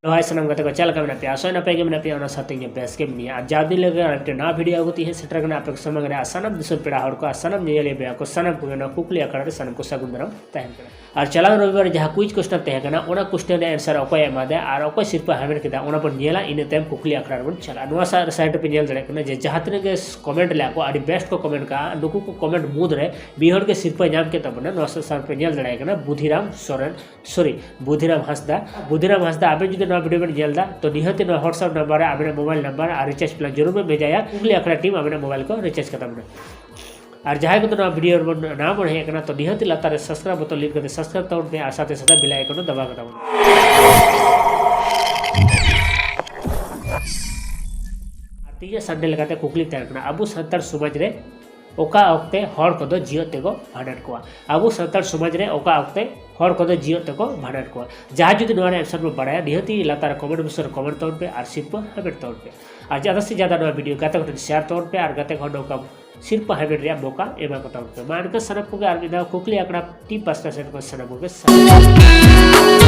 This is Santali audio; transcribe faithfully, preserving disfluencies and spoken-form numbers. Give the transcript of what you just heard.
ᱦᱮᱞᱳ ᱦᱟᱭ ᱥᱟᱱᱟᱢ ᱜᱟᱛᱮ ᱠᱚ, ᱪᱮᱫ ᱞᱮᱠᱟ ᱢᱮᱱᱟᱜ ᱯᱮᱭᱟ? ᱟᱥᱚᱜ ᱱᱟᱯᱟᱭ ᱜᱮ ᱢᱮᱱᱟᱜ ᱯᱮᱭᱟ, ᱚᱱᱟ ᱥᱟᱶᱛᱮ ᱤᱧ ᱦᱚᱸ ᱵᱮᱥ ᱜᱮ ᱢᱤᱱᱟᱹᱧᱟ᱾ ᱟᱨ ᱡᱟᱣ ᱫᱤᱱ ᱞᱮᱠᱟ ᱟᱨ ᱢᱤᱫᱴᱮᱱ ᱱᱟᱣᱟ ᱵᱷᱤᱰᱤᱭᱳ ᱟᱹᱜᱩ ᱛᱮ ᱤᱧ ᱦᱮᱡ ᱥᱮᱴᱮᱨ ᱟᱠᱟᱱᱟ ᱟᱯᱮ ᱠᱚ ᱥᱟᱢᱟᱝ ᱨᱮ᱾ ᱟᱨ ᱥᱟᱱᱟᱢ ᱫᱤᱥᱚᱢ ᱯᱮᱲᱟ ᱦᱚᱲ ᱠᱚ ᱟᱨ ᱥᱟᱱᱟᱢ ᱧᱮᱧᱮᱞᱤᱭᱟᱹ ᱵᱚᱭᱦᱟ ᱠᱚ ᱥᱟᱱᱟᱢ ᱠᱚᱜᱮ ᱱᱚᱣᱟ ᱠᱩᱠᱞᱤ ᱟᱠᱷᱲᱟ ᱨᱮ ᱥᱟᱱᱟᱢ ᱠᱚ ᱥᱟᱹᱜᱩᱱ ᱫᱟᱨᱟᱢ ᱛᱟᱦᱮᱱ ᱠᱟᱱᱟ᱾ ᱟᱨ ᱪᱟᱞᱟᱣ ᱨᱚᱵᱤᱵᱟᱨ ᱡᱟᱦᱟᱸ ᱠᱩᱭᱤᱡᱽ ᱠᱚᱥᱪᱮᱱ ᱛᱟᱦᱮᱸ ᱠᱟᱱᱟ, ᱚᱱᱟ ᱠᱚᱥᱪᱮᱱ ᱨᱮᱭᱟᱜ ᱮᱱᱥᱟᱨ ᱚᱠᱚᱭᱮ ᱮᱢᱟᱫᱮ ᱟᱨ ᱚᱠᱚᱭ ᱥᱤᱨᱯᱟᱹ ᱦᱟᱢᱮᱴ ᱠᱮᱫᱟ, ᱚᱱᱟ ᱵᱚᱱ ᱧᱮᱞᱟ, ᱤᱱᱟᱹ ᱛᱟᱭᱚᱢ ᱠᱩᱠᱞᱤ ᱟᱠᱷᱲᱟ ᱨᱮᱵᱚᱱ ᱪᱟᱞᱟᱜᱼᱟ᱾ ᱱᱚᱣᱟ ᱥᱟ-, ᱥᱟᱭᱤᱰ ᱨᱮᱯᱮ ᱧᱮᱞ ᱫᱟᱲᱮᱭᱟᱜ ᱠᱟᱱᱟ ᱡᱮ ᱡᱟᱦᱟᱸ ᱛᱤᱱᱟᱹᱜ ᱜᱮ ᱠᱚᱢᱮᱱᱴ ᱞᱮᱫᱟ ᱠᱚ, ᱟᱹᱰᱤ ᱵᱮᱥᱴ ᱠᱚ ᱠᱚᱢᱮᱱᱴ ᱠᱟᱜᱼᱟ᱾ ᱱᱩᱠᱩ ᱠᱚ ᱠᱚᱢᱮᱱᱴ ᱢᱩᱫᱽ ᱨᱮ ᱢᱤᱫ ᱦᱚᱲ ᱜᱮ ᱥᱤᱨᱯᱟᱹ ᱧᱟᱢ ᱠᱮᱫ ᱛᱟᱵᱚᱱᱟ᱾ ᱱᱚᱣᱟ ᱥᱟ-, ᱥᱟᱭᱤᱰ ᱯᱮ ᱧᱮᱞ ᱫᱟᱲᱮᱭᱟᱜ ᱠᱟᱱᱟ, ᱵᱩᱫᱷᱤᱨᱟᱢ ᱥᱚᱨᱮᱱ, ᱥᱚᱨᱤ, ᱵᱩᱫᱷᱤᱨᱟᱢ ᱦᱟᱸᱥᱫᱟ᱾ ᱵᱩᱫᱷᱤᱨᱟᱢ ᱦᱟᱸᱥᱫᱟ, ᱟᱵᱮᱱ ᱡᱩᱫᱤ ᱱᱚᱣᱟ ᱵᱷᱤᱰᱤᱭᱳ ᱵᱮᱱ ᱧᱮᱞ ᱮᱫᱟ, ᱛᱚ ᱱᱤᱦᱟᱹᱛ ᱱᱚᱣᱟ WhatsApp ᱱᱟᱢᱵᱟᱨ ᱨᱮ ᱟᱵᱮᱱᱟᱜ ᱢᱳᱵᱟᱭᱤᱞ ᱱᱟᱢᱵᱟᱨ ᱟᱨ ᱨᱤᱪᱟᱨᱡᱽ ᱯᱞᱟᱱ ᱡᱟᱹᱨᱩᱲ ᱵᱮᱱ ᱵᱷᱮᱡᱟᱭᱟ᱾ ᱠᱩᱠᱞᱤ ᱟᱠᱷᱲᱟ ᱴᱤᱢ ᱟᱵᱮᱱᱟᱜ ᱢᱳᱵᱟᱭᱤᱞ ᱠᱚ ᱨᱤᱪᱟᱨᱡᱽ ᱠᱟᱛᱟ ᱵᱚᱱᱟ᱾ ᱟᱨ ᱡᱟᱦᱟᱸᱭ ᱠᱚᱫᱚ ᱱᱚᱣᱟ ᱵᱷᱤᱰᱤᱭᱳ ᱨᱮᱵᱚᱱ ᱱᱟᱣᱟ ᱵᱚᱱ ᱦᱮᱡ ᱟᱠᱟᱱᱟ, ᱛᱚ ᱱᱤᱦᱟᱹᱛ ᱞᱟᱛᱟᱨ ᱨᱮ ᱥᱟᱵᱥᱠᱨᱟᱭᱤᱵ ᱵᱚᱴᱚᱱ ᱞᱤᱱ ᱠᱟᱛᱮ ᱥᱟᱵᱥᱠᱨᱟᱭᱤᱵ ᱛᱟᱵᱚᱱ ᱯᱮ ᱟᱨ ᱥᱟᱶᱛᱮ ᱥᱟᱶᱛᱮ ᱵᱮᱞ ᱟᱭᱠᱚᱱ ᱦᱚᱸ ᱫᱟᱵᱟᱣ ᱠᱟᱛᱟ ᱵᱚᱱ ᱯᱮ᱾ ᱟᱨ ᱛᱮᱦᱮᱧᱟᱜ ᱥᱟᱱᱰᱮ ᱞᱮᱠᱟᱛᱮ ᱠᱩᱠᱞᱤ ᱛᱟᱦᱮᱸ ᱠᱟᱱᱟ, ᱟᱵᱚ ᱥᱟᱱᱛᱟᱲ ᱥᱚᱢᱟᱡᱽ ᱨᱮ ᱚᱠᱟ ᱚᱠᱛᱮ ᱦᱚᱲ ᱠᱚᱫᱚ ᱡᱤᱣᱮᱫ ᱛᱮᱠᱚ ᱵᱷᱟᱸᱰᱟᱱ ᱠᱚᱣᱟ? ᱟᱵᱚ ᱥᱟᱱᱛᱟᱲ ᱥᱚᱢᱟᱡᱽ ᱨᱮ ᱚᱠᱟ ᱚᱠᱛᱮ ᱦᱚᱲ ᱠᱚᱫᱚ ᱡᱤᱣᱮᱫ ᱛᱮᱠᱚ ᱵᱷᱟᱸᱰᱟᱱ ᱠᱚᱣᱟ? ᱡᱟᱦᱟᱸᱭ ᱡᱩᱫᱤ ᱱᱚᱣᱟ ᱨᱮᱭᱟᱜ ᱮᱱᱥᱟᱨ ᱵᱚᱱ ᱵᱟᱲᱟᱭᱟ, ᱱᱤᱦᱟᱹᱛᱤ ᱞᱟᱛᱟᱨ ᱨᱮ ᱠᱚᱢᱮᱱᱴ ᱵᱚᱠᱥ ᱨᱮ ᱠᱚᱢᱮᱱᱴ ᱛᱟᱵᱚᱱ ᱯᱮ ᱟᱨ ᱥᱤᱨᱯᱟᱹ ᱦᱟᱢᱮᱴ ᱛᱟᱵᱚᱱ ᱯᱮ᱾ ᱟᱨ ᱡᱟᱫᱟ ᱥᱮ ᱡᱟᱫᱟ ᱱᱚᱣᱟ ᱵᱷᱤᱰᱤᱭᱳ ᱜᱟᱛᱮ ᱠᱚ ᱴᱷᱮᱱ ᱥᱮᱭᱟᱨ ᱛᱟᱵᱚᱱ ᱯᱮ ᱟᱨ ᱜᱟᱛᱮ ᱠᱚ ᱱᱚᱝᱠᱟ ᱥᱤᱨᱯᱟᱹ ᱦᱟᱢᱮᱴ ᱨᱮᱭᱟᱜ ᱢᱚᱠᱟ ᱮᱢᱟ ᱠᱚ ᱛᱟᱵᱚᱱ ᱯᱮ᱾ ᱢᱟ ᱮᱱᱠᱷᱟᱱ ᱥᱟᱱᱟᱢ ᱠᱚᱜᱮ ᱟᱨ ᱢᱤᱫ ᱫᱷᱟᱣ ᱠᱩᱠᱞᱤ ᱟᱠᱷᱲᱟ ᱴᱤᱢ ᱯᱟᱥᱴᱟ ᱥᱮᱫ ᱠᱷᱚᱱ ᱥᱟᱱᱟᱢ ᱠᱚᱜᱮ ᱥᱟᱨᱦᱟᱣ᱾